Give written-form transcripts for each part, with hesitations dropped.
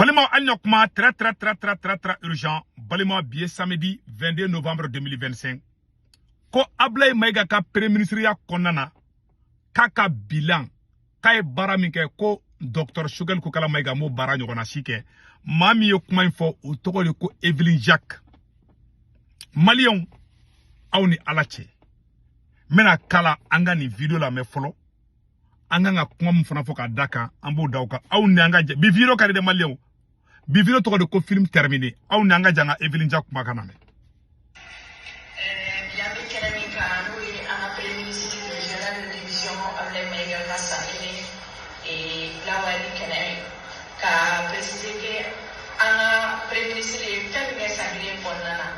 Balimaw, hali na kuma très très très très très très urgent. Balimaw, bi ye samedi 22 novembre 2025, ko Ablaye Mayiga ka premier ministre kɔnɔna na, k'a ka bilan, k'a ye baara min kɛ, ko docteur Choguel Kokala Mayiga m'o baara ɲɔgɔnna si kɛ. Maa min ye kuma in fɔ, o tɔgɔ de ko Evelyne Jacques. Maliyɛnw, aw ni Ala cɛ, n bɛna kala an ka nin vidéo lamɛn fɔlɔ. An kan ka kuma min fana fɔ ka da kan, an b'o da o kan. Aw ni an ka jɛ bi vidéo ka di dɛ. Maliyɛnw, bi vidéo tɔgɔ de ko film terminé. Aw ni an ka jɛ an ka Evelyne Jacques kuma kan lamɛn. Bi an bɛ kɛnɛ min kan, n'o ye an ka premier ministre, le général de division Abdoulaye Maïga ka san kelen lawaleli kɛnɛ ye, ka préciser que an ka premier ministre ye fɛn min kɛ san kelen kɔnɔna na,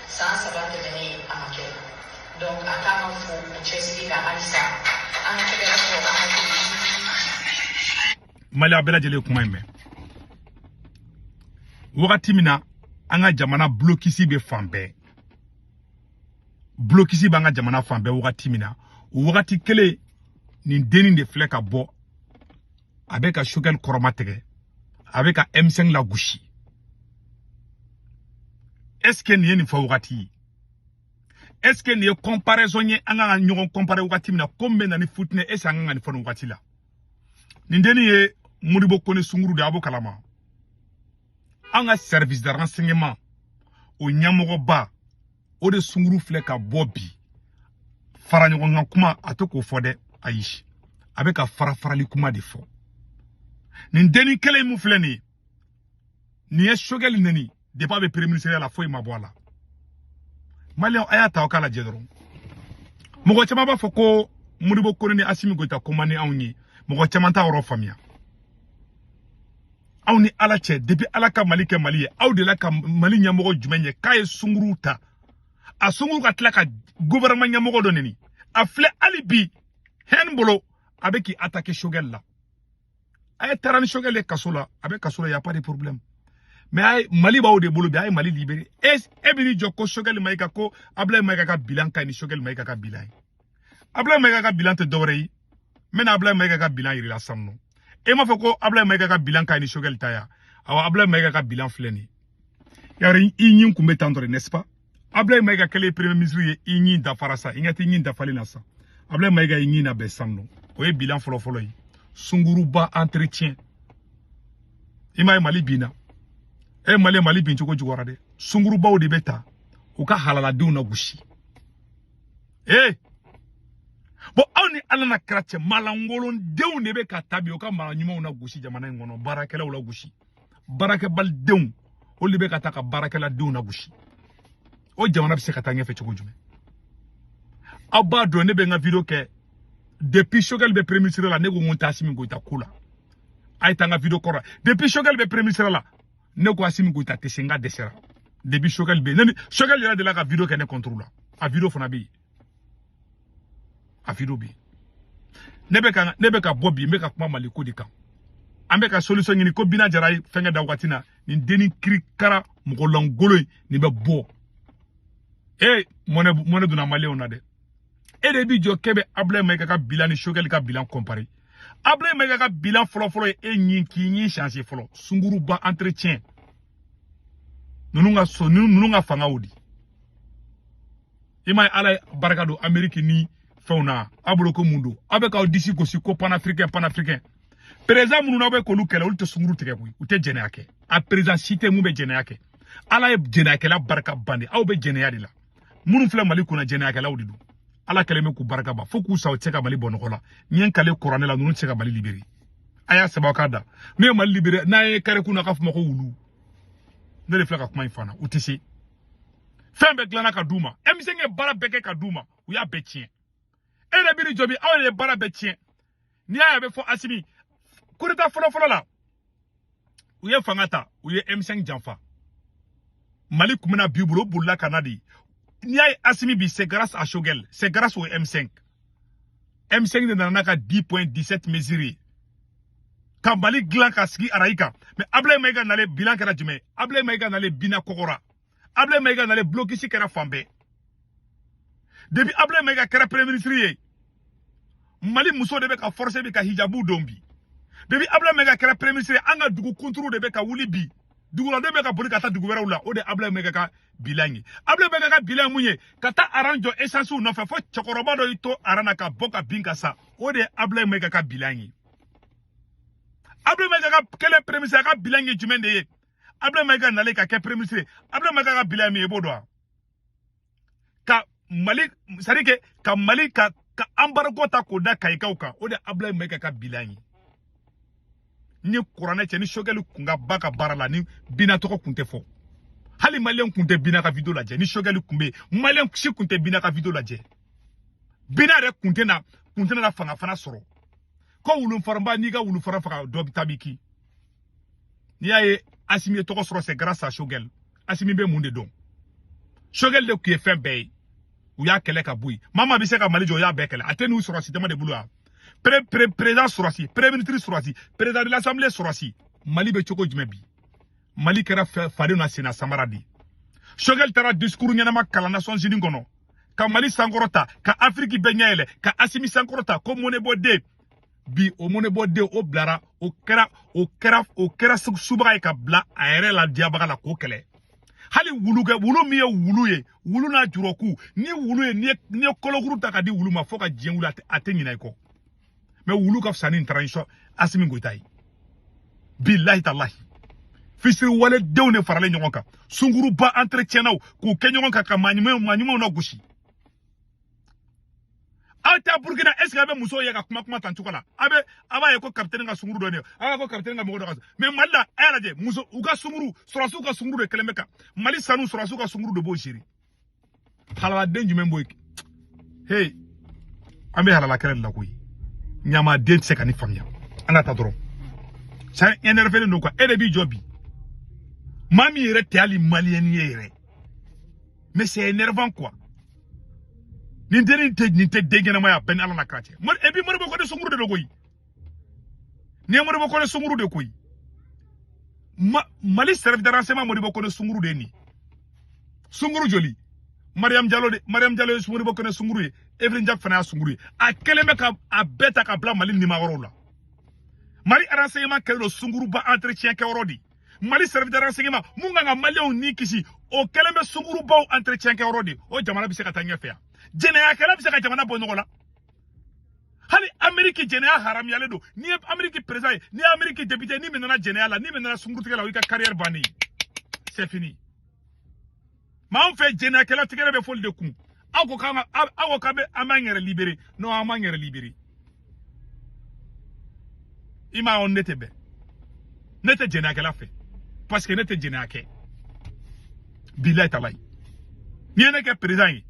san 3 tɛmɛnen a ma kɛ. Donc a kan ka fo o cɛsiri kan. Halisa an ka tɛgɛrɛ fɔ an ka premier ministre. Mali a bɛɛ lajɛlen kuma in mɛn wagati min na, an ka jamana blocus bɛ fan bɛɛ, blocus b'an ka jamana fan bɛɛ wagati min na, o wagati kelen nin dennin de filɛ ka bɔ, a bɛ ka Choguel kɔrɔma tigɛ, a bɛ ka M5 lagosi. Est ce que nin ye nin fɔ wagati ye? Est ce que nin ye comparaison ye? An kan ka ɲɔgɔn comparer wagati min na, ko min bɛ na ni futinɛ, est ce que an kan ka nin fɔ nin wagati la? Nin dennin ye Modibo Kone sunkuru de ye, a b'o kalama. An ka service de renseignement, o ɲɛmɔgɔba, o de sunkuru filɛ ka bɔ bi. Fara ɲɔgɔn kan kuma, a tɛ k'o fɔ dɛ. Ayi, a bɛ ka fara farali kuma de fɔ. Nin dennin kelen mun filɛ nin ye, nin ye Choguel neni depuis a bɛ premier ministre la, foyi ma bɔ a la. Maliyɛnw, a y'a ta aw k'a lajɛ dɔrɔn. Mɔgɔ caman b'a fɔ ko Modibo Kone ni Asimi Goyita ko man di anw ye. Mɔgɔ caman t'a yɔrɔ faamuya. Aw ni Ala cɛ, depuis Ala ka Mali kɛ Mali ye, aw de la ka Mali ɲɛmɔgɔ jumɛn ye k'a ye sunkuru ta, a sunkuru ka tila ka gouvernement ɲɛmɔgɔ dɔ neni? A filɛ hali bi hɛn bolo, a bɛ k'i attaquer Choguel la. A ye taara ni Choguel ye kaso la, a bɛ kaso la, y a pas de problème. Mais a ye Mali b'aw de bolo bi, a ye Mali libéré. E bɛ n'i jɔ ko Choguel Mayiga, ko Ablaye Mayiga ka bilan ka ɲi ni Choguel Mayiga ka bilan ye. Ablaye Mayiga ka bilan tɛ dɔwɛrɛ ye. N bɛna Ablaye Mayiga ka bilan yir'i la sisan nɔ. E m'a fɔ ko Ablaye Mayiga ka bilan ka ɲi ni Choguel ta ya? Awɔ, Ablaye Mayiga ka bilan filɛ nin ye. Yari i ɲin kun bɛ tan tɔ de, n'est-ce pas? Ablaye Mayiga kɛlen premier ministre ye, i ɲin dafara sa, i ɲɛ tɛ ɲin dafalen na sa. Ablaye Mayiga y'i ɲin labɛn sisan nɔ. O ye bilan fɔlɔ-fɔlɔ ye. Sunguruba entretien. I m'a ye Mali binna e Mali, Mali bin cogo juguyara dɛ. Sungurubaw de bɛ ta u ka halaladenw na gosi. Ee bon, aw ni Ala na kɛra cɛ, malangolondenw de bɛ ka ta bi u ka maa ɲumanw na gosi jamana in kɔnɔ, baarakɛlaw la gosi, baarakɛbalidenw, olu de bɛ ka taa ka baarakɛladenw na gosi. O jamana bɛ se ka taa ɲɛfɛ cogo jumɛn? Aw b'a dɔn, ne bɛ n ka vidéo kɛ depuis Choguel bɛ premier ministre la, ne ko n ko n tɛ Asimi Goyita ko la. A ye taa n ka vidéo kɔrɔ. Depuis Choguel bɛ premier ministre la, ne ko Asimi Goyita tɛ se, n ka dɛsɛra. Depuis Choguel bɛ, ne ni Choguel yɛrɛ delila ka vidéo kɛ ne contre la. A vidéo fana bɛ yen, a vidéo bɛ yen. Ne bɛ ka bɔ bi, n bɛ ka kuma Mali ko de kan. An bɛ ka solution ɲini ko Bina Jara ye fɛnkɛ da waati na, nin dennin kirikara mɔgɔ lankolon in, nin bɛ bɔ. Ee, mɔnɛ mɔnɛ donna maliyɛnw na dɛ. E de bi jɔ k'e bɛ Ablaye Mayiga ka bilan ni Choguel ka bilan comparer. Ablaye Mayiga ka bilan fɔlɔfɔlɔ ye e ɲin k'i ɲin changer fɔlɔ. Sunguruba entretien ninnu ka so, ninnu ka fanga o di. I m'a ye, Ala ye barika don Amérique ni fɛnw na. Aw bolo ko mun don? Aw bɛ k'aw disi gosi ko panafricain, panafricain. Président minnu n'aw bɛ k'olu kɛlɛ, olu tɛ sunkuru tigɛ koyi, u tɛ jɛnɛya kɛ. A président si tɛ mun bɛ jɛnɛya kɛ. Ala ye jɛnɛyakɛla barika ban de. Aw bɛ jɛnɛya de la. Minnu filɛ Mali kunna, jɛnɛyakɛlaw de don. Ala kɛlen bɛ k'u barika ban fo k'u sa, u tɛ se ka Mali bɔ nɔgɔ la. N ye n kale kuranɛ la, ninnu tɛ se ka Mali libéré. A y'a sɛbɛn k'a da. N'u ye Mali libéré, n'a ye kare kun na, k'a fɔ ma ko wulu. Ne de filɛ ka kuma in fana. U tɛ se. Fɛn bɛɛ dilanna ka d'u ma. M5 ye baara bɛɛ kɛ ka d'u ma, u y'a bɛɛ tiɲɛ. E yɛrɛ bɛ jɔ bi, aw yɛrɛ ye baara bɛɛ tiɲɛ. N'i y'a ye a bɛ fɔ Asimi coup d'état fɔlɔ-fɔlɔ la, u ye fanga ta, u ye M5 janfa. Mali kun bɛna bi bolo, u bolila ka na de. N'i y'a ye Asimi bi, c'est grâce à Choguel, c'est grâce au M5. M5 de nana n'a ka 10.17 mesures ye ka Mali dilan ka sigi arayi kan. Mais Ablaye Mayiga nalen, bilan kɛra jumɛn ye? Ablaye Mayiga nalen, binna kɔgɔra. Ablaye Mayiga nalen, blocus kɛra fan bɛɛ. Depuis Ablaye Mayiga kɛra premier ministre ye, Mali muso de bɛ ka forcer bi ka hijabu don bi. Depuis Abdoulaye Maïga kɛra premier ministre, an ka dugu kunturu de bɛ ka wuli bi. Duguladen bɛ ka boli ka taa dugu wɛrɛw la. O de ye Abdoulaye Maïga ka bilan ye. Abdoulaye Maïga ka bilan ye mun ye? Ka taa rang jɔ essence nɔfɛ fo cɛkɔrɔba dɔ y'i to rang na ka bɔ ka bin ka sa. O de ye Abdoulaye Maïga ka bilan ye. Abdoulaye Maïga ka kɛlen premier ministre, a ka bilan ye jumɛn de ye? Abdoulaye Maïga nalen ka kɛ premier ministre, Abdoulaye Maïga ka bilan ye min ye, i b'o dɔn wa? Ka Mali, c'est à dire que ka Mali ka embargo ta k'o da Kayikaw kan, o de ye Abdoulaye Maïga ka bilan ye. Ni kuranɛ cɛ, ni Choguel kun ka ba ka baara la, ni Bina tɔgɔ kun tɛ fɔ. Hali maliyɛn kun tɛ Bina ka vidéo lajɛ. Ni Choguel kun bɛ yen, maliyɛn si kun tɛ Bina ka vidéo lajɛ. Bina yɛrɛ kun tɛ na fanga fana sɔrɔ. Ko wulufaranba, n'i ka wulufara faga, dɔ bɛ taa b'i kin. N'i y'a ye Assimi ye tɔgɔ sɔrɔ, c'est grâce à Choguel. Assimi bɛ mun de dɔn? Choguel de tun ye fɛn bɛɛ ye. U y'a kɛlɛ ka bɔ yen. Maa maa bɛ se ka Mali jɔ, u y'a bɛɛ kɛlɛ. A tɛ n'u sɔrɔsi dama de bolo yan. Président sɔrɔsi, premier ministre sɔrɔsi, président de l'assemblée sɔrɔsi. Mali bɛ cogo jumɛn bi? Mali kɛra faden na senna samara de ye. Choguel taara discours ɲɛnama kalan Nations Unies kɔnɔ ka Mali sankɔrɔta, ka Afiriki bɛɛ ɲɛ yɛlɛ, ka Assimi sankɔrɔta ko mɔnɛbɔden. Bi o mɔnɛbɔden, o bilara, o kɛra subaga ye ka bila a yɛrɛ la diyabaga la k'o kɛlɛ. Hali wulu kɛ, wulu min ye wulu ye, wulu n'a jurɔku ni wulu ye, n'i ye kolokuru ta ka di wulu ma fo ka diɲɛ wuli, a tɛ ɲinɛ i kɔ. Mais wulu ka fisa ni transition Assimi Goïta ye. Bilahi talahi, fisiri waledenw de faralen ɲɔgɔn kan, sunkuruba entretien naw k'u kɛ ɲɔgɔn kan ka maa ɲumanw na gosi. Aw tɛ Burukina, est ce que a bɛ musow ye ka kuma kuma tan cogo la? A bɛ, a b'a ye ko capitaine ka sunkuru dɔ nin ye, a b'a ko capitaine ka mɔgɔ dɔ ka. Mais Mali la, a y'a lajɛ, muso u ka sunkuru, sɔrɔsiw ka sunkuru de kɛlen bɛ ka Mali sanu, sɔrɔsiw ka sunkuru de b'o gérer. Halaladen jumɛn b'o ye? Hey, an bɛ halala kɛlɛ de la koyi. Ɲamaden tɛ se ka nin faamuya. An ka taa dɔrɔn. Ça énervé don quoi. E de b'i jɔ bi, maa min yɛrɛ tɛ hali maliyɛn ye yɛrɛ, mais c'est énervant quoi. Nin dennin tɛ, nin tɛ den ɲɛnama ye. A bɛɛ ni Ala na kira cɛ. Et puis Modibo Kone sunkuru de don koyi. Nin ye Modibo Kone sunkuru de koyi. Mali service de renseignement, Modibo Kone sunkuru de ye nin. Sunkuru joli? Mariam Diallo de, Mariam Diallo ye Modibo Kone sunkuru ye, Evelyne Diack fana y'a sunkuru ye. A kɛlen bɛ ka a bɛɛ ta ka bila Mali nimayɔrɔw la. Mali renseignement kɛlen don sunkuruba entretien kɛyɔrɔ de. Mali service de renseignement mun kan ka maliyɛnw ni kisi, o kɛlen bɛ sunkurubaw entretien kɛyɔrɔ de. O jamana bɛ se ka taa ɲɛfɛ yan? Jɛnɛyakɛla bɛ se ka jamana bɔ ɲɔgɔn la? Hali Ameriki, jɛnɛya haramuyalen don. N'i ye Ameriki président ye, n'i ye Ameriki député, n'i minɛna jɛnɛya la, n'i minɛna sunkurutigɛ la, o y'i ka carrière bannen ye, c'est fini. Mais anw fɛ, jɛnɛyakɛla tigɛrɛ bɛ fɔli de kun. Aw ko k'an ka, aw ko k'an bɛ, an b'an yɛrɛ libérer. Non, an b'an yɛrɛ libérer. I m'a ye, ne tɛ bɛn, ne tɛ jɛnɛyakɛla fɛ, parce que ne tɛ jɛnɛya kɛ. Bilayi talayi, n'i ye ne kɛ président ye,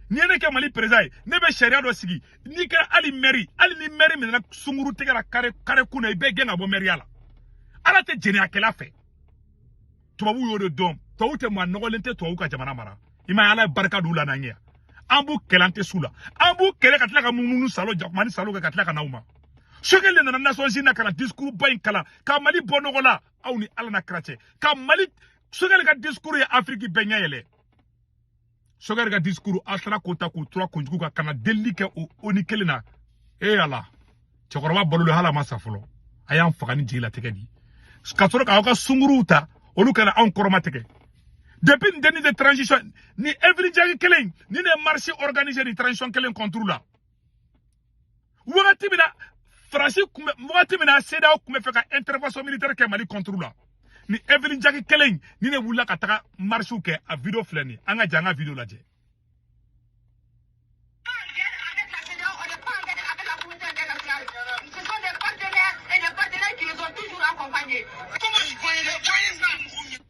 n'i ye ne kɛ Mali président ye, ne bɛ sariya dɔ sigi. N'i kɛra hali maire, hali ni maire minɛna sunkuru tigɛ la carré carré kun na, i bɛ gɛn ka bɔ maire la. Ala tɛ jɛnɛyakɛla fɛ. Tubabuw y'o de dɔn. Tubabu tɛ maa nɔgɔlen tɛ tubabu ka jamana mara. I ma ye, Ala ye barika don u la n'an ye. An b'u kɛlɛ, an tɛ s'u la. An b'u kɛlɛ ka tila ka munumunu salo, jakuma ni salo kɛ ka tila ka n'aw ma. Choguel de nana Nations Unies na ka na discours ba in kalan ka Mali bɔ nɔgɔ la. Aw ni Ala na kira cɛ, ka Mali, Choguel ka discours ye Afiriki bɛɛ ɲɛ yɛlɛ. Choguel ka discours, a taara k'o ta k'o tura kojugu kan ka na delili kɛ o ni kelen na. E Ala, cɛkɔrɔba balolen, hali a ma sa fɔlɔ, a y'an faga ni jigilatigɛ di ka sɔrɔ k'aw ka sunkuruw ta, olu kana anw kɔrɔma tigɛ. Depuis nin denni de transition ni Evelyne Diack kelen ni ne marche organisé ni transition kelen contre la, wagati min na Faransi kun bɛ, wagati min na CEDEAO kun bɛ fɛ ka intervention militaire kɛ Mali contre la, ni Evelyne Diack kelen ni ne wulila ka taga marche kɛ. A vidéo filɛ nin ye. An ka jɛ an ka vidéo lajɛ. En guerre avec la CEDEAO, on n'est pas en guerre avec la communauté internationale. Ce sont des partenaires et des partenaires qui nous ont toujours accompagnés.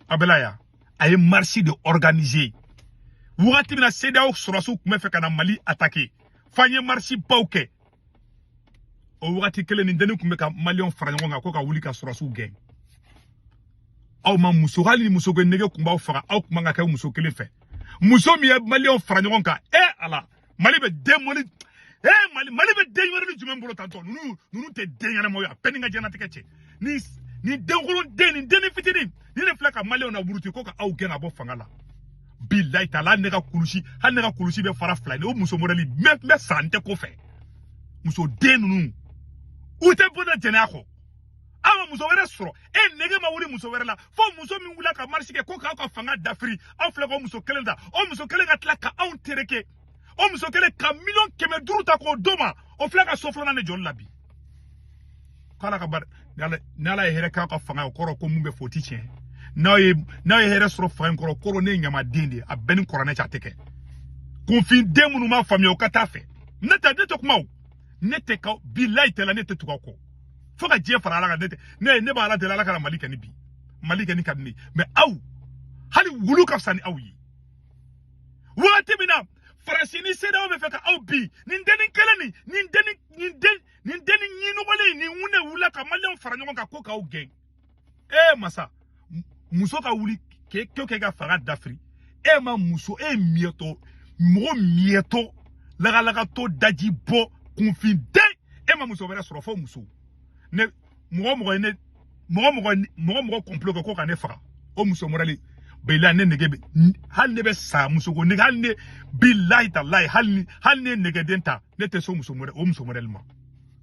A bɛ la yan, a ye marche de organiser wagati min na CEDEAO sɔrɔsiw tun bɛ fɛ ka na Mali attaquer, f'an ye marche baw kɛ. O wagati kelen, nin dennin tun bɛ ka maliyɛnw fara ɲɔgɔn kan ko ka wuli ka sɔrɔsiw gɛn. Aw ma muso, hali ni muso ko nege tun b'aw faga, aw tun man ka kɛ muso kelen fɛ, muso min ye maliyɛnw fara ɲɔgɔn kan. E Ala, Mali bɛ den, Mali, e Mali, Mali bɛ den wɛrɛ ni jumɛn bolo tantɔ? Ninnu tɛ den ɲɛnamaw ye. A bɛɛ ni ka diɲɛlatigɛ cɛ, ni denkolon den, nin dennin fitinin ni ne filɛ ka maliyɛnw na wuruti ko ka aw gɛn ka bɔ fanga la. Bilayi taala, hali ne ka kulusi, hali ne ka kulusi bɛ fara fila ye. O muso modèle n bɛ sa, n tɛ ko fɛ. Muso den ninnu, U tɛ bɔ da jɛnɛya kɔ. Aw ma muso wɛrɛ sɔrɔ, e nege ma wuli muso wɛrɛ la, fo muso min wulila ka marche kɛ ko k'aw ka fanga dafiri, aw filɛ k'o muso kelen ta, o muso kelen ka tila ka anw tereke, o muso kelen ka 500 million ta k'o d'o ma, o filɛ ka so filanan de jɔli la bi. K'ala ka bari ni Ala ye hɛrɛ k'aw ka fanga ye, o kɔrɔ ko mun bɛ fɔ o ti tiɲɛ. N'aw ye hɛrɛ sɔrɔ fanga in kɔrɔ, o kɔrɔ ne ye ɲamaden de ye, a bɛɛ ni kɔrɔnɛ cɛ a tɛ kɛ. Kunfinden minnu m'a faamuya, o ka taa fɛ. Ne tɛ kuma o, ne tɛ ka bilayi tɛ la, ne tɛ tugu aw kɔ fo ka diɲɛ fara Ala kan. Ne tɛ, ne b'a Ala deli Ala kana Mali kɛ ni bi, Mali kɛ ni ka di ne ye, mais aw hali wulu ka fisa ni aw ye. Wagati min na Faransi ni CEDEAO bɛ fɛ ka aw bi, nin dennin kelen nin nin dennin ɲinɔgɔlen nin wunɛ wulila ka maliyɛnw fara ɲɔgɔn kan ko k'aw gɛn. E masa, muso ka wuli k'e k'e ka fanga dafiri, e ma muso, e miyɛtɔ, mɔgɔ miyɛtɔ, lagalagatɔ, daji bɔ, kunfinden, e ma muso wɛrɛ sɔrɔ fo muso. Ne mɔgɔ mɔgɔ ye ne mɔgɔ mɔgɔ complot kɛ ko ka ne faga, o muso mɔrɛli bilahi ne nege bɛ, hali ne bɛ sa muso ko nege, hali ne bilahi talahi, hali ne negeden ta, ne tɛ so muso mɔrɛ, o muso mɔrɛli ma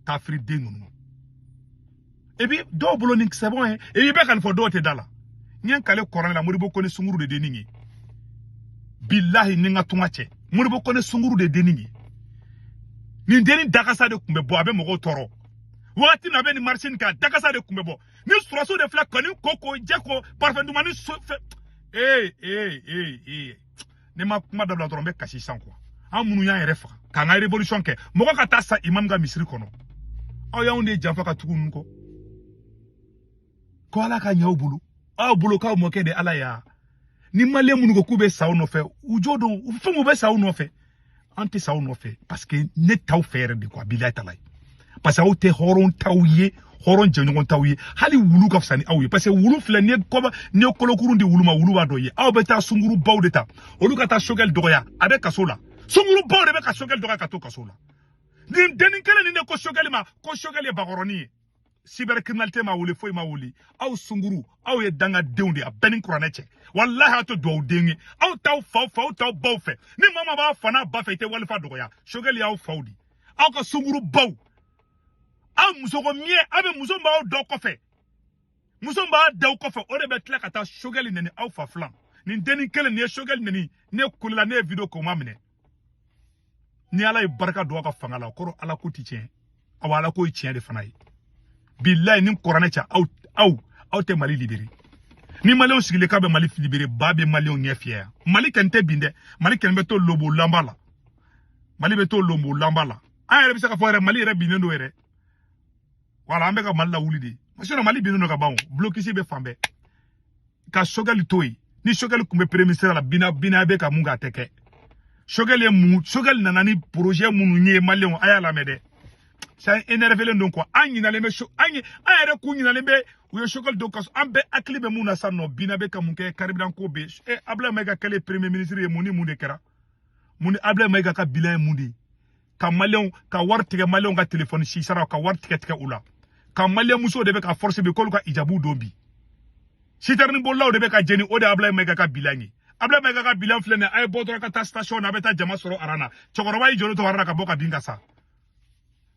kafiri den ninnu. Et puis dɔw bolo nin c'est bon ye, et i bɛ ka nin fɔ dɔw tɛ da la. N ye n kale kɔrɔn la, Modibo Kone sunkuru de dennin ye, bilahi ni n ka tunga cɛ, Modibo Kone sunkuru de dennin ye. Nin dennin dakasa de tun bɛ bɔ, a bɛ mɔgɔw tɔɔrɔ wagati min a bɛ nin marché nin kan, dakasa de tun bɛ bɔ. Ni sɔrɔsiw de filɛ ka nin ko ko jɛ ko parfum duman ni so fɛ. Ee ee ee ee, ne ma kuma dabila dɔrɔn n bɛ kasi sisan quoi. An minnu y'an yɛrɛ faga k'an ka révolution kɛ, mɔgɔ ka taa sa imam ka misiri kɔnɔ, aw y'anw de janfa ka tugu ninnu kɔ. Ko Ala ka ɲɛ aw bolo, aw bolo k'aw mɔkɛ de Ala ya. Ni maliyɛn minnu ko k'u bɛ sa aw nɔfɛ, u jo don, u fɛn u bɛ sa aw nɔfɛ. An tɛ sa aw nɔfɛ parce que ne t'aw fɛ yɛrɛ de quoi, bilahi talahi. Parce que aw tɛ hɔrɔn t'aw ye, hɔrɔn jɛɲɔgɔn t'aw ye, hali wulu ka fisa ni aw ye. Parce que wulu filɛ, n'i ye kɔba, n'i ye kolokurun di wulu ma, wulu b'a dɔn ye. Aw bɛ taa sunkurubaw de ta, olu ka taa Sogɛli dɔgɔya, a bɛ kaso la. Sunkurubaw de bɛ ka Sogɛli dɔgɔya ka to kaso la. Nin dennin kelen nin de ko Sogɛli ma ko Sogɛli ye bakɔrɔnin ye. Cybercriminalité ma wuli, foyi ma wuli. Aw sunkuru, aw ye dangadenw de ye, a bɛɛ ni kuranɛ cɛ. Walahi aw tɛ duwawu den ye. Aw t'aw faw fɛ, aw t'aw baw fɛ. Ni maa maa b'a fa n'a ba fɛ, i tɛ walifa dɔgɔya. Sogɛli y'aw faw de. Aw ka sunkurubaw, aw musoko miɲɛ, aw bɛ muso b'aw dɔ kɔfɛ, muso b'a da aw kɔfɛ, o de bɛ tila ka taa Sogɛli neni aw fa filan. Nin dennin kelen nin ye Sogɛli neni, ne kulela, ne ye video k'o ma minɛ. Ni Ala ye barika don aw ka fanga la, o kɔrɔ Ala ko ti tiɲɛ, awa Ala ko ye tiɲɛ de fana ye. Bilahi ni kuranɛ cɛ, aw tɛ Mali libéré. Ni maliyɛnw sigilen k'a bɛ Mali libéré, ba bɛ maliyɛnw ɲɛ fiyɛ yan. Mali kɛni tɛ bin dɛ, Mali kɛni bɛ to lobo lanba la, Mali bɛ to lobo lanba la. An yɛrɛ bɛ se ka fɔ yɛrɛ Mali yɛrɛ binnen don yɛrɛ. Wala an bɛ ka Mali lawuli de, sinon Mali binnen don ka ban o, blocus bɛ fan bɛɛ. Ka Sogɛli to yen, ni Sogɛli tun bɛ premier ministre la, bina bina bɛ ka mun kɛ a tɛ kɛ. Sogɛli ye mun, Sogɛli nana ni projet minnu ye, maliyɛnw a y'a lamɛn dɛ. C'est énervé don quoi, an ɲinalen bɛ an yɛrɛ kun ɲinalen bɛ u ye Sogɛli don kaso, an bɛɛ hakili bɛ mun na sisan nɔ, bina bɛ ka mun kɛ, carburant ko bɛ. Abdoulaye Maïga kɛlen premier ministre ye, mun ni mun de kɛra? Mun ni Abdoulaye Maïga ka bilan ye mun de ye? Ka maliyɛnw ka wari tigɛ maliyɛnw ka téléphone si sara, ka wari tigɛ tigɛ u la. Ka maliyɛn musow de bɛ ka force bi k'olu ka hijabu don bi. Citerne bolilaw de bɛ ka jeni, o de ye Abdoulaye Maïga ka bilan ye. Abdoulaye Maïga ka bilan filɛ nin ye, a ye bɔ dɔrɔn ka taa station na, a bɛ taa jama sɔrɔ aran na. Cɛkɔrɔba y'i jɔ to aran na ka bɔ ka bin ka sa.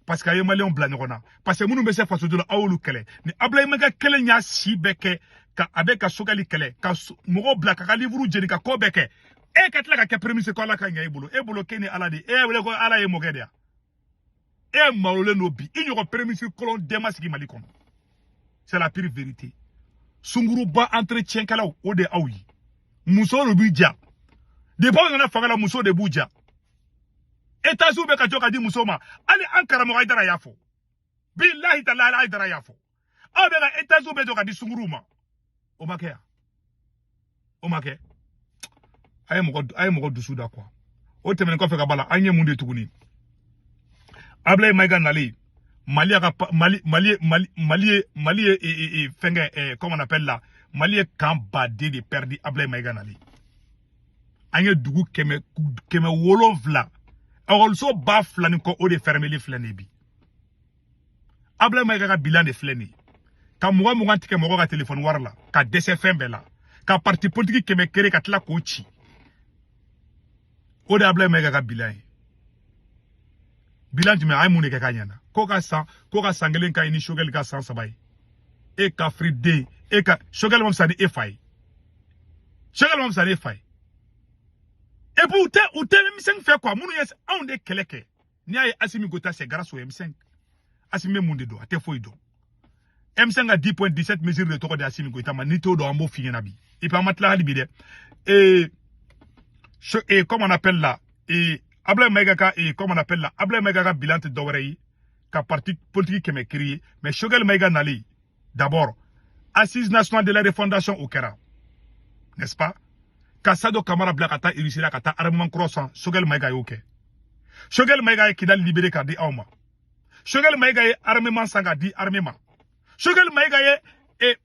Parce que a ye maliyɛnw bila ɲɔgɔn na. Parce que minnu bɛ se faso jɔ la, aw y'olu kɛlɛ. Ni Abdoulaye Maïga kelen y'a si bɛɛ kɛ ka a bɛ ka Sogɛli kɛlɛ, ka mɔgɔw bila ka ka livre jeni, ka ko bɛɛ kɛ. E ka tila ka kɛ premier ministre ko Ala ka ɲɛ i bolo. E bolo k'e ni Ala de. E wele ko Ala ye mɔkɛ de ya. E malolen don bi. I ɲɔgɔn premier ministre kolon den ma sigi Mali kɔnɔ. C'est la pire vérité. Sunkuruba entretien kɛlaw, o de aw ye. Muso de b'i ja. Depuis aw nana fanga la, muso de b'u ja. États-Unis bɛ ka jɔ ka di muso ma. Hali an karamɔgɔ Hayidara y'a fɔ. Bilahi talahi Hayidara y'a fɔ. Aw bɛ ka états-Unis bɛ jɔ ka di sunkuruw ma. O ma kɛ yan. O ma kɛ. A ye mɔgɔ dusu da quoi. O tɛmɛnen kɔfɛ ka b'a la, an ye mun de tuguni? Abdoulaye Maïga nalen, Mali ka Mali Mali Mali Mali Mali ye fɛnkɛ, comment on appelle là, Mali ye camp baden de perdu. Abdoulaye Maïga nalen, an ye dugu 700, ekɔliso 2000 ni kɔ, o de fermeli filɛ nin ye bi. Abdoulaye Maïga ka bilan de filɛ nin ye, ka 20 tigɛ mɔgɔ ka téléphone wari la, ka dɛsɛ fɛn bɛɛ la, ka parti politique 100 kere ka tila k'o ci. O de Abdoulaye Maïga ka bilan ye. Bilan jumɛn? A ye mun de kɛ k'a ɲɛna? Ko ka san, ko ka san kelen ka ɲi ni Choguel ka san 3 ye. E kafiri den, e ka Choguel ma fisa ni e fa ye. Choguel ma fisa ni e fa ye. Et puis u tɛ M5 fɛ quoi, minnu ye anw de kɛlɛ kɛ. N'i y'a ye Assimi Goïta, c'est grâce au M5. Assimi bɛ mun de dɔn? A tɛ foyi dɔn. M5 ka 10.17 mesures de tɔgɔ di Assimi Goïta ma, n'i t'o dɔn, an b'o f'i ɲɛna bi. Et puis an ma tila hali bi dɛ. Et comment on appelle là, et Ablaye Maïga ka, et comment on appelle là, Ablaye Maïga ka bilan tɛ dɔwɛrɛ ye ka parti politique 100 créer, mais Choguel Maïga nali d'abord assise nationale de la refondation o kɛra, n'est-ce pas? Ka Sadio Kamara bila ka taa Russie la ka taa armement kura san, Choguel Maïga y'o kɛ. Choguel Maïga ye Kidal libéré k'a di aw ma. Choguel Maïga ye armement san k'a di armée ma. Choguel Maïga ye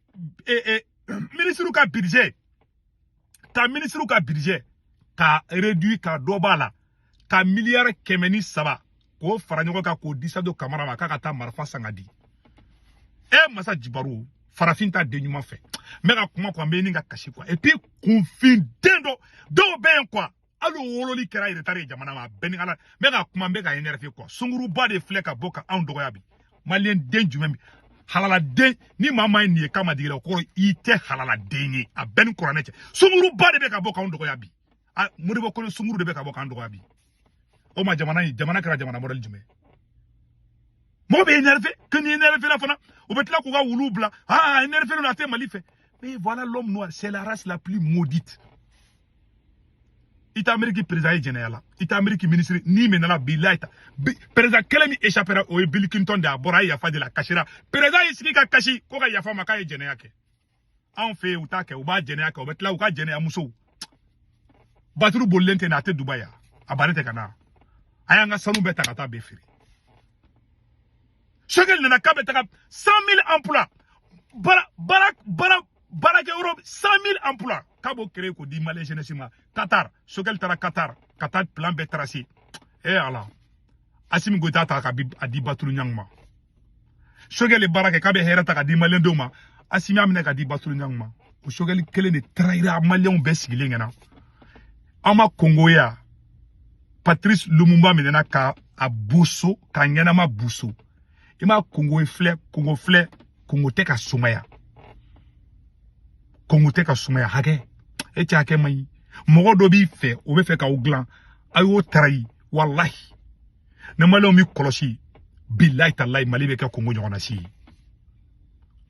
e ministre ka budget ka, ministre ka budget ka réduit, ka dɔ b'a la, ka miliyari 103 k'o fara ɲɔgɔn kan k'o di Sadio Kamara ma k'a ka taa marifa san ka di. E masa jibaru, farafin t'a den ɲuman fɛ. N bɛ ka kuma quoi, n bɛ ɲini ka kasi quoi. Et puis kunfin den dɔ dɔw bɛ yen quoi, hali o wololi kɛra retard ye jamana ma. A bɛɛ ni Ala. N bɛ ka kuma, n bɛ ka énervé quoi. Sunguruba de filɛ ka bɔ ka anw dɔgɔya bi. Maliyɛn den jumɛn bi halaladen ni maa maa ye nin ye k'a ma digi la, o kɔrɔ i tɛ halaladen ye. A bɛɛ ni kuranɛ cɛ, sunguruba de bɛ ka bɔ k'anw dɔgɔya bi. A Modibo Kone, sunguru de bɛ ka bɔ k'an dɔgɔya bi. O ma jamana in, jamana kɛra jamana modèle jumɛn? Mɔgɔ bɛ énervé que ni énervé la fana, u bɛ tila k'u ka wuluw bila. Ah, énervé la, a tɛ Mali fɛ. Mais voilà, l'homme noir, c'est la race la plus maudite. I tɛ Amérique président ye jɛnɛya la, i tɛ Amérique ministre n'i minɛna bilayi ta. Président kelen min échappera, o ye Bill Clinton de ye. A bɔra, a ye yafa deli, a kasira. Président y'i sigi ka kasi ko ka yafa ma k'a ye jɛnɛya kɛ. Anw fɛ yen, u t'a kɛ, u b'a jɛnɛya kɛ, u bɛ tila u ka jɛnɛya musow baturu bolilen tɛ na, a tɛ Dubayi yan, a bannen tɛ ka na. A y'an ka sanu bɛɛ ta ka taa bɛɛ feere. Choguel nana k'a bɛ taga 100 000 emplois, bara bara bara baarakɛyɔrɔ, 100 000 emplois k'a b'o créer k'o di Malien jeunesse ma. Qatar, Choguel taara Qatar ka taa plan bɛɛ tracé. Eh Ala, Assimi Goïta ta ka bi a di Batulu Ɲang ma. Choguel ye baara kɛ k'a bɛ hɛrɛ ta ka di Malien denw ma, Assimi y'a minɛ ka di Batulu Ɲang ma. O Choguel kelen de trahira Maliyɛnw bɛɛ sigilen ɲɛna. An ma Congo ye a Patrice Lumumba minɛna ka a boso ka ɲɛnama boso. I ma Congo ye filɛ, Congo filɛ, Congo tɛ ka sumaya, Congo tɛ ka sumaya. Hakɛ e cɛ, hakɛ man ɲi. Mɔgɔ dɔ b'i fɛ, o bɛ fɛ k'aw dilan, a y'o tarayi. Walahi, ni Maliyɛnw b'i kɔlɔsi, bilayi talayi, Mali bɛ kɛ Congo ɲɔgɔnna si ye.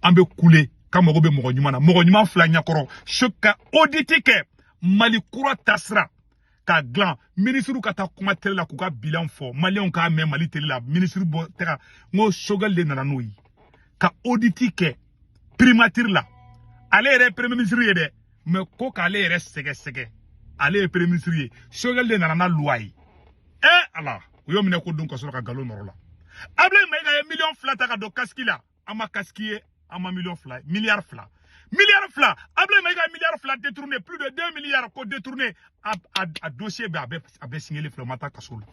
An bɛ kule k'an mago bɛ mɔgɔ ɲuman na, mɔgɔ ɲuman fila ɲɛkɔrɔ so ka audit kɛ, Mali kura taasira k'a dilan. Minisiriw ka taa kuma télé la k'u ka bilan fɔ, Maliyɛnw k'a mɛn Mali télé la. Minisiri bɔ tɛ ka n ko Choguel de nana n'o ye ka audit kɛ primature la. Ale yɛrɛ ye premier ministre ye dɛ, mais ko k'ale yɛrɛ sɛgɛsɛgɛ, ale ye premier ministre ye. Choguel de nana n'a loi ye. Eh Ala, u y'o minɛ ko don ka sɔrɔ ka nkalon nɔrɔ la. Ablaye Mayiga ye miliyɔn 2 ta ka don casque la. An ma casque ye, an ma miliyɔn 2, miliyari 2, miliyari 2. Ablaye Mayiga ye miliyari 2 détourné, plus de 2 milliards ko détourné. A dossier bɛ, a bɛɛ signélé filɛ, o ma taa kaso la.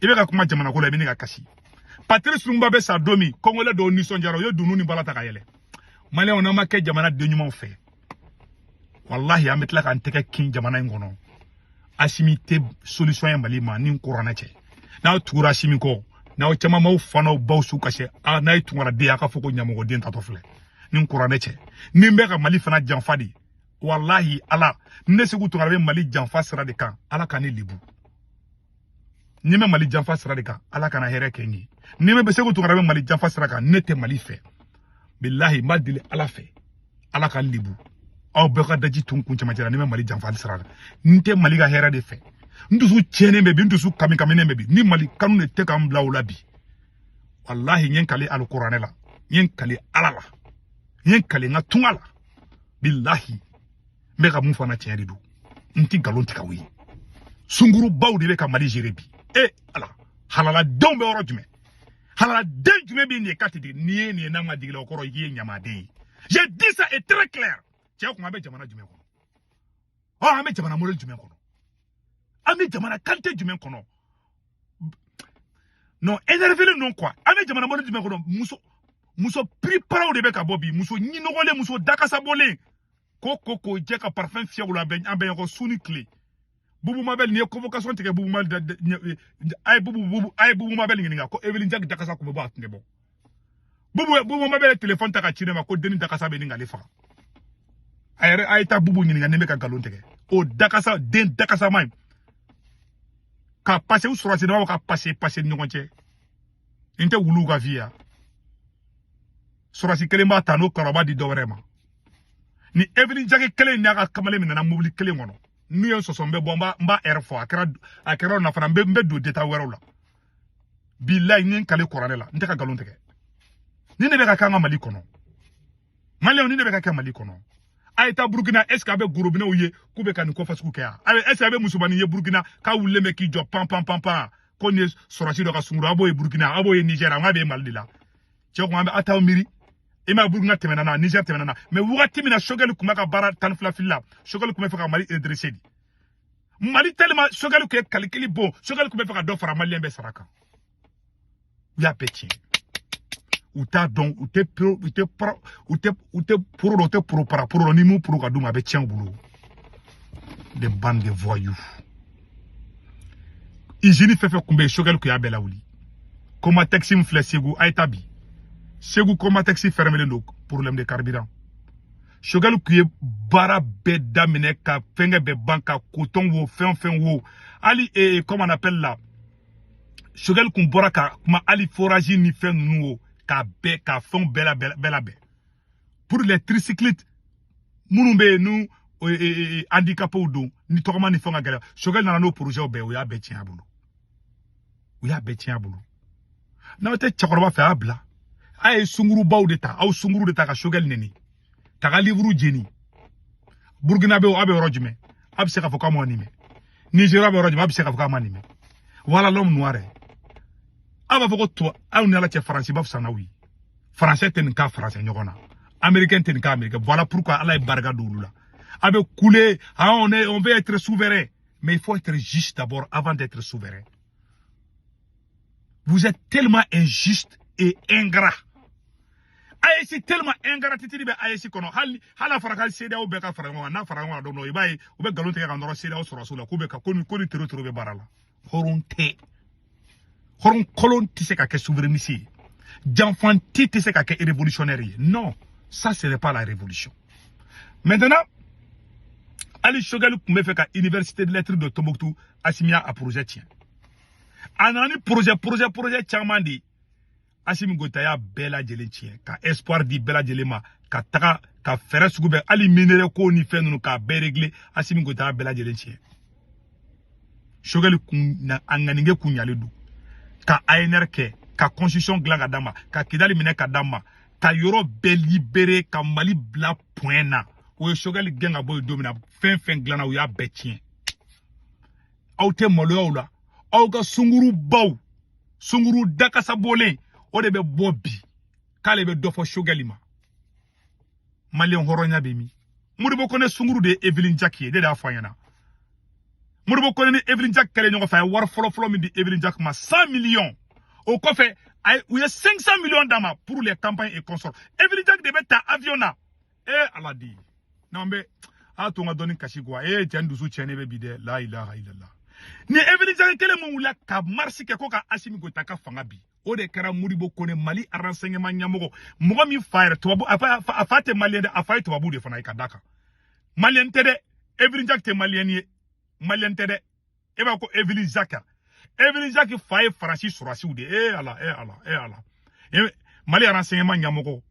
I bɛ ka kuma jamana ko la, i bɛ ne ka kasi. Patrice Lumumba bɛ sa don min, Congolais dɔw nisɔndiyara, u ye dunun ni bala ta ka yɛlɛ. Maliyɛnw, n'an ma kɛ jamana den ɲumanw fɛ, walahi, an bɛ tila k'an tɛgɛ kin jamana in kɔnɔ. Assimi tɛ solution ye Mali ma ni kuranɛ cɛ. N'aw tugura Assimi kɔ, n'aw caman m'aw fa n'aw baw su kasi a n'a ye tungara den, a ka fɔ ko ɲamɔgɔden tatɔ filɛ ni kuranɛ cɛ. Ni n bɛ ka Mali fana janfa de, walahi Ala, ne Segu Tunkara bɛ Mali janfa sira de kan, Ala ka ne lebu. Ni bɛ Mali janfa sira de kan, Ala kana hɛrɛ kɛ n ye. Ni bɛ Segu Tunkara bɛ Mali janfa sira kan, ne tɛ Mali fɛ. Bilahi, n b'a deli Ala fɛ, Ala ka n lebu. Aw bɛɛ ka daji tun kun cɛmancɛ la. Ni bɛ Mali janfa sira kan, n tɛ Mali ka hɛrɛ de fɛ. N dusu tiɲɛnen bɛ bi, n dusu kami kaminen bɛ bi. Ni Mali kanu de tɛ ka n bila o la bi, walahi, n ye n kali alikuranɛ la, n ye n kali Ala la, n ye n kali n ka tunga la. Bilahi, n bɛ ka mun fana, tiɲɛ de don, n ti nkalon tigɛ aw ye. Sungurubaw de bɛ ka Mali gérer bi. E Ala, halaladenw bɛ yɔrɔ jumɛn? Halaladen jumɛn bɛ nin ye k'a tɛ digi? N'i ye nin ye n'a ma digi la, o kɔrɔ i ye ɲamaden ye. J'ai dit ça est très clair. Cɛ kun, an bɛ jamana jumɛn kɔnɔ? Ɔ, an bɛ jamana modèle jumɛn kɔnɔ? An bɛ jamana qualité jumɛn kɔnɔ? Non, énervé non quoi. An bɛ jamana modèle jumɛn kɔnɔ? Muso piriparaw de bɛ ka bɔ bi, muso ɲinɔgɔlen, muso dakasabɔlen, ko ko k'o jɛ ka parfum fiyɛ u la, an bɛ ɲɔgɔn su ni tile. Bubu Mabel ni ye convocation tigɛ. Bubu Mabel, a ye Bubu, Bubu, a ye Bubu Mabel ɲininka ko Evelyn Jack dakasa kun bɛ bɔ, a tun tɛ bɔ. Bubu Mabel ye téléphone ta ka ci ne ma ko denni dakasa bɛ nin k'ale faga. A yɛrɛ, a ye taa Bubu ɲininka ni bɛ ka nkalon tigɛ. O dakasa, den dakasa man ɲi ka pase u sɔrɔsi dama ka pase pase ni ɲɔgɔn cɛ. Nin tɛ wuluw ka vie ya. Sɔrɔsi kelen b'a ta, n'o kɔrɔba di dɔ wɛrɛ ma. Ni Evelyn Jack kelen n'a ka kamalen min nana mobili kelen kɔnɔ, n'u ye sɔsɔ, n bɛ bɔ, n b'a ɛrɛ fɔ. A kɛra o na fana, n bɛ don détail wɛrɛw la. Bilayi, n ye n kale kuranɛ la, n tɛ ka nkalon tigɛ. Ni ne bɛ ka kɛ an ka Mali kɔnɔ, Maliyɛnw, ni ne bɛ ka kɛ Mali kɔnɔ, a ye taa Burukina. Est ce que a bɛ gorobinɛw ye k'u bɛ ka nin ko fasugu kɛ yan? A bɛ, est ce que a bɛ musomanin ye Burukina k'a wulilen bɛ k'i jɔ pan pan pan pan ko nin ye sɔrɔsi dɔ ka sunkuru? A b'o ye Burukina, a b'o ye Nizɛri, an k'a bɛ Mali de la. Cɛ ko an bɛ a t'aw miiri. I m'a ye, Burukina tɛmɛna na, Nizɛri tɛmɛna na. Mais wagati min na Choguel tun bɛ ka baara 12 fili la, Choguel tun bɛ fɛ ka Mali redresser de. Mali tellement Choguel tun ye calcul bon, Choguel tun bɛ fɛ ka dɔ fara Maliyɛn bɛɛ sara kan. U y'a bɛɛ tiɲɛ. U t'a dɔn, u tɛ pro, u tɛ pro, u tɛ pro dɔn, u tɛ pro para pro dɔn. Ni mun pro ka d'u ma, a bɛ tiɲɛ u bolo. Des bandes de voyous. Usine fɛn fɛn tun bɛ yen, Choguel tun y'a bɛɛ lawuli. Comatex min filɛ Segu, a ye taa bi Segu, Comatex fermelen don, problème de carburant. Choguel tun ye baara bɛɛ daminɛ ka fɛnkɛ bɛɛ ban, ka coton wo, fɛn fɛn wo, hali comment on appelle la, Choguel kun bɔra ka kuma hali forage ni fɛn ninnu wo, k'a bɛɛ ka fɛnw bɛɛ la bɛɛ labɛn pour les tricyclistes minnu bɛ yen n'u handicapés don, ni tɔgɔma ni fɛn ka gɛlɛn. Choguel nana n'o projet bɛɛ, o y'a bɛɛ tiɲɛ a bolo, u y'a bɛɛ tiɲɛ a bolo. N'aw tɛ cɛkɔrɔba fɛ, a y'a bila. A ye sungurubaw de ta, aw sunguru de ta ka Choguel neni, ka ka livre jeni. Burukina bɛ, aw bɛ yɔrɔ jumɛn? A bɛ se k'a fɔ k'a ma nin mɛn. Nizeriya bɛ yɔrɔ jumɛn? A bɛ se k'a fɔ k'a ma nin mɛn. Voilà l'homme noir. Aw b'a fɔ ko tubabu, aw ni Ala cɛ, Faransi b'a fisa n'aw ye. Faransɛ tɛ nin k'a faransɛ ɲɔgɔn na, Américain tɛ nin k'a américain. Voilà pourquoi Ala ye barika don olu la. A bɛ kule, ah, on veut être souverain, mais il faut être juste d'abord avant d'être souverain. Vous êtes tellement injuste et ingrat. AES tellement ingratitude bɛ AES kɔnɔ. Hali hali a fɔra ka CEDEAO bɛɛ ka fara ɲɔgɔn kan, n'a fara ɲɔgɔn kan don dɔ, i b'a ye u bɛ nkalon tigɛ ka nɔrɔ CEDEAO sɔrɔsiw la k'u bɛ ka ko ni tero tero bɛ baara la. Hɔrɔn tɛ, hɔrɔn kolon tɛ se ka kɛ souverainiste ye, janfanti tɛ se ka kɛ révolutionnaire ye. Non, ça, ce n'est pas la révolution. Maintenant, hali Choguel tun bɛ fɛ ka université de lettres de Tombouctou, Assimi y'a a projet tiɲɛ. A nana ni projet caman de ye, Assimi Goïta y'a bɛɛ lajɛlen tiɲɛ, ka espoir di bɛɛ lajɛlen ma, ka taga ka fɛɛrɛ sugu bɛɛ, hali minerai ko ni fɛn ninnu, k'a bɛɛ régler. Assimi Goïta y'a bɛɛ lajɛlen tiɲɛ. Choguel kun na, a ŋaninge kun ɲalen don ka ANR kɛ, ka constitution dilan ka d'a ma, ka Kidali minɛ ka d'a ma, ka yɔrɔ bɛɛ libéré, ka Mali bila point na. O ye Choguel gɛn ka bɔ yen don min na, fɛn fɛn dilanna, u y'a bɛɛ tiɲɛ. Aw tɛ maloya o la? Aw ka sungurubaw, sunguru dakasa bɔlen, o de bɛ bɔ bi k'ale bɛ dɔ fɔ Choguel ma. Maliyɛn hɔrɔnya bɛ min? Modibo Kone sunguru de ye Evelyn Jack ye. Ne de y'a fɔ a ɲɛna. Modibo Kone ni Evelyn Jack kɛlen ɲɔgɔn fɛ, a ye wari fɔlɔ-fɔlɔ min di Evelyn Jack ma, 100 millions. O kɔfɛ, a ye u ye 500 millions d'a ma pour les campagnes et consorts. Evelyn Jack de bɛ ta avion na. E Ala di n'an bɛ a to n ka dɔɔni kasi quoi. E cɛ, n dusu tiɲɛnen bɛ bi dɛ. La ilaha illallah. Ni Evelyn Jack kelen mun wulila ka marche kɛ ko ka Assimi Goïta ka fanga bi, o de kɛra Modibo Kone, Mali renseignement ɲɛmɔgɔ, mɔgɔ min fa yɛrɛ tubabu, a fa tɛ maliyɛn dɛ, a fa ye tubabu de fana ye. Ka d'a kan maliyɛn tɛ dɛ. Evelyn Jack tɛ maliyɛn ye, maliyɛn tɛ dɛ. E b'a ko Evelyn Jack, Evelyn Jack fa ye Faransi sɔrɔsiw de ye. E Ala, e Ala, e Ala. E Mali renseignement ɲɛmɔgɔ,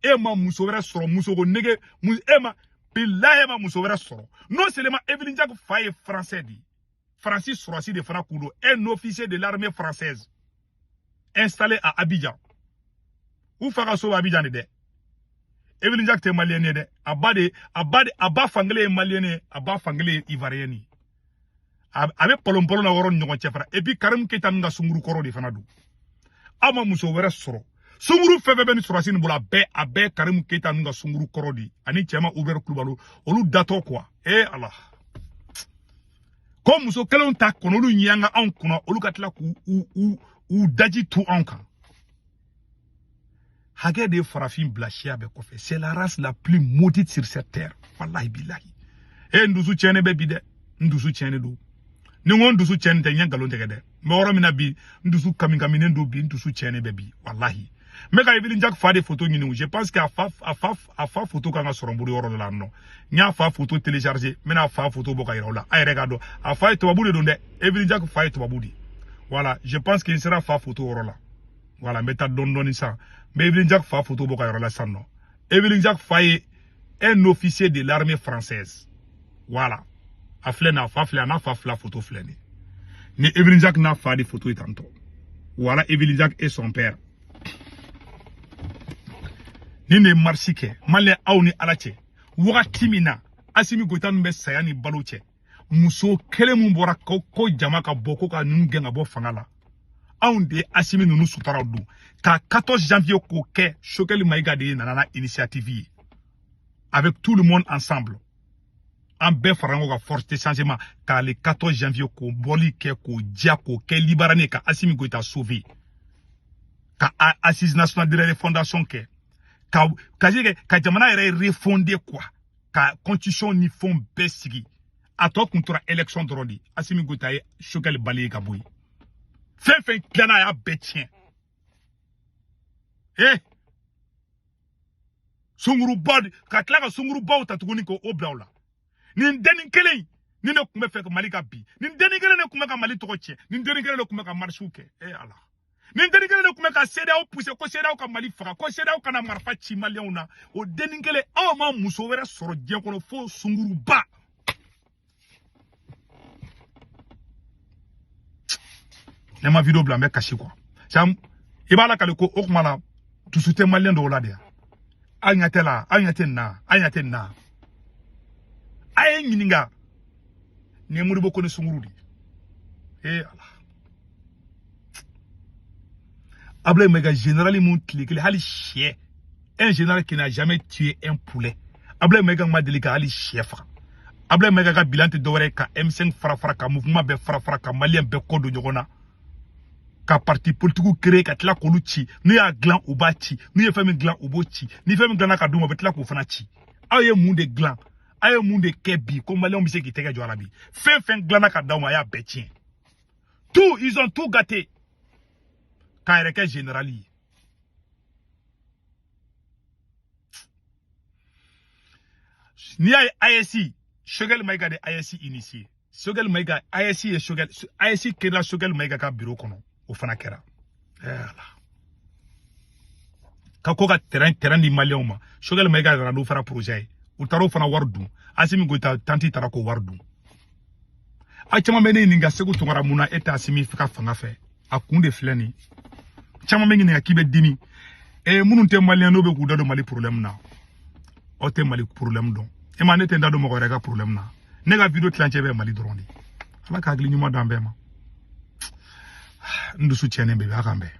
e ma muso wɛrɛ sɔrɔ, muso ko nege e ma, bilahi, e ma muso wɛrɛ sɔrɔ. Non seulement Evelyn Jack fa ye français de ye, Faransi sɔrɔsi de fana kun don, un officier de l'armée française installé à Abidjan. U fa ka so bɛ Abidjan de dɛ. Evelyn Jack tɛ maliyɛn ye dɛ. A ba de, a ba fankelen ye maliyɛn ye, a ba fankelen ye ivoirien ye. A bɛ pɔlɔn na yɔrɔ ni ɲɔgɔn cɛ fana. Et puis Karim Keita ninnu ka sunkuru kɔrɔ de fana don. Aw ma muso wɛrɛ sɔrɔ? Sunkuru fɛn fɛn bɛ ni sɔrɔsi nin bolo, a bɛɛ Karim Keita ninnu ka sunkuru kɔrɔ de ye, ani cɛma Hubert Kulubali, olu datɔ quoi. E Ala, ko muso kelenw ta kɔnɔ, olu ɲɛanga anw kunna, olu ka tila k'u u daji tu anw kan. Hakɛ de ye farafin bila siya bɛɛ kɔfɛ. C'est la race la plus maudite sur cette terre. Wallahi billahi. E, n dusu tiɲɛnen bɛ bi dɛ, n dusu tiɲɛnen don. Ni n ko n dusu tiɲɛni tɛ, n ye nkalon tigɛ dɛ. N bɛ yɔrɔ min na bi, n dusu kami kaminen don bi, n dusu tiɲɛnen bɛ bi, walahi. N bɛ ka Evelyne Jack fa de photo ɲini. Je pense que a fa photo kan ka sɔrɔ n bolo yɔrɔ dɔ la yan nɔ. N y'a fa photo télécharger, n bɛna a fa photo bɔ ka yira aw la. A yɛrɛ k'a dɔn a fa ye tubabu de don dɛ. Evelyne Jack fa ye tubabu de. Voilà, je pense que n sera fa photo yɔrɔ la. Voilà, n bɛ taa dɔɔni dɔɔni sisan. N bɛ Evelyne Jack fa photo bɔ ka yɔrɔ la sisan nɔ. Evelyne Jack fa ye un officier de l'armée française. Voilà, a filɛ nin, a fa filɛ, a n'a fa fila photo filɛ nin. Ni Evelyne Jack n'a fa de photo ye tantɔ. Voilà, Evelyne Jack et son père. Ni ne ye marche kɛ, maliyɛn, aw ni Ala cɛ, wagati min na Asimi Goyita ninnu bɛ saya ni balo cɛ, muso kelen mun bɔra ko jama ka bɔ ko ka ninnu gɛn ka bɔ fanga la, anw de ye Asimi ninnu sutaraw don ka 14 janvier k'o kɛ. Choguel Maïga de nana na initiative ye avec tout le monde ensemble. An bɛɛ fara ɲɔgɔn kan, force de changement, k'a le 14 janvier k'o bɔli kɛ, k'o diya, k'o kɛ libéré, ka Asimi Goyita sauver, ka assise nationale de la refondation kɛ, ka se kɛ ka jamana yɛrɛ refonder quoi, ka constitution ni fɛnw bɛɛ sigi. A tɔ kun tora élection dɔrɔn de. Asimi Goyita ye Choguel bali ka bɔ yen. Fɛn fɛn dilanna, a y'a bɛɛ tiɲɛ. Sunguruba ka tila ka sungurubaw ta tuguni k'o bila o la. Nin dennin kelen ni ne tun bɛ fɛ ka Mali ka bi, nin dennin kelen de tun bɛ ka Mali tɔgɔ tiɲɛ, nin dennin kelen de tun bɛ ka marisiw kɛ. Ala, nin dennin kelen de tun bɛ ka CEDEAO pousser ko CEDEAO ka Mali faga, ko CEDEAO kana marifa ci maliyɛnw na. O dennin kelen, aw ma muso wɛrɛ sɔrɔ diɲɛ kɔnɔ fo sunguruba. Ne ma vidéo bila, n bɛ kasi quoi. Sam i b'a lakale ko o kuma la dusu tɛ maliyɛn dɔw la de yan. Aw ɲɛ tɛ la, aw ɲɛ tɛ nin na, aw ɲɛ tɛ nin na. A ye n ɲininka, nin ye Modibo Kone sunkuru de ye. Ala, Ablaye Maïga, général mun tile kelen hali sɛ, un général qui n'a jamais tué un poulet. Ablaye Maïga ma deli ka hali sɛ faga. Ablaye Maïga ka bilan tɛ dɔwɛrɛ ye ka M5 fara fara, ka mouvement bɛɛ fara fara, ka maliyɛn bɛɛ kɔ don ɲɔgɔn na, ka parti politique créer, ka tila k'olu ci. N'u y'a dilan, u b'a ci. N'u ye fɛn min dilan, u b'o ci. Ni fɛn min dilanna ka d'u ma, u bɛ tila k'o fana ci. Aw ye mun de dilan? Aw ye mun de kɛ bi ko maliyɛnw bɛ se k'i tɛgɛ jɔ a la bi? Fɛn fɛn dilanna ka d'aw ma, a y'a bɛɛ tiɲɛ. Tout, ils ont tout gâté. K'a yɛrɛ kɛ général ye. N'i y'a ye AES, Choguel Maïga de AES initié. Choguel Maïga, AES ye Choguel, AES kɛra Choguel Maïga ka bureau kɔnɔ, o fana kɛra. Ala. Ka ko ka terrain di maliyɛnw ma. Choguel Maïga nana n'o fana projet ye. U taara o fana wari dun. Asimi Goyita tanti taara k'o wari dun. A caman bɛ ne ɲininka, Segu Tunkara, mun na e tɛ Asimi ka fanga fɛ? A kun de filɛ nin. Caman bɛ ɲininka k'i bɛ dimi. Minnu tɛ maliyɛn n'o bɛ k'u da don Mali problème na. Aw tɛ Mali problème dɔn. E ma ne tɛ n da don mɔgɔ wɛrɛ ka problème na. Ne ka vidéo tilancɛ bɛ Mali dɔrɔn de. Ala ka hakili ɲuman d'an bɛɛ ma. N dusu tiɲɛnen bɛ, a k'an bɛn.